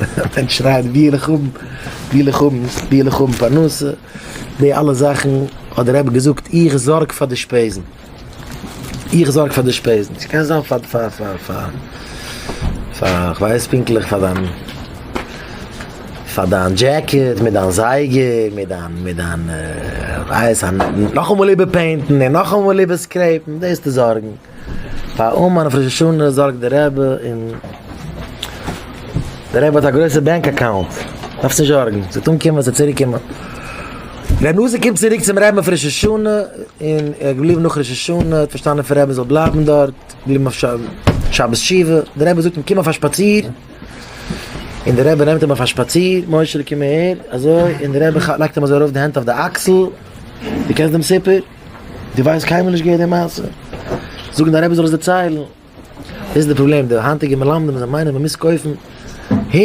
א מענטש שרייט ווי וועל איך האבן, ווי וועל איך האבן, ווי וועל איך האבן פרנסה, די אלע זאכן האט דער רבי געזאגט איך זארג פאר די שפעזן, איך זארג פאר די שפעזן, ס'קען זיין פאר פאר פאר פאר פאר כ'ווייס פונקטליך פאר דיין פאר דיין דזשעקעט מיט דיין זייגער מיט דיין מיט דיין כ'ווייס נאכאמאל איבער paint ן און נאכאמאל איבער scrape ן דאס צו זארגן. פאר אומאן אויף ראש השנה זארגט דער רבי און דער רבי האט א גרויסע bank account, דארפסט נישט זארגן, ס'וועט אנקומען, ס'וועט צוריק קומען. ר' נתן קומט צוריק צום רבי'ן אויף ראש השנה, און ער איז געבליבן נאך ראש השנה, האט פארשטאנען פון רבי'ן זאל בלייבן דארט, געבליבן אויף שבת שובה, דער רבי זאגט אים קום אויף א שפאציר, און דער רבי נעמט אים אויף א שפאציר, משה'לע קום אהער, אזוי, און דער רבי לייגט אים אזוי ארויף די הענט אויף די אקסל, דו קענסט דעם סיפור? דו ווייסט קיינמאל נישט געהערט די מעשה? זאגן די רבי זאל עס דערציילן. דאס איז די פראבלעם, די היינטיגע מלמדים זיי מיינען מען מוז קויפן הונדרעט.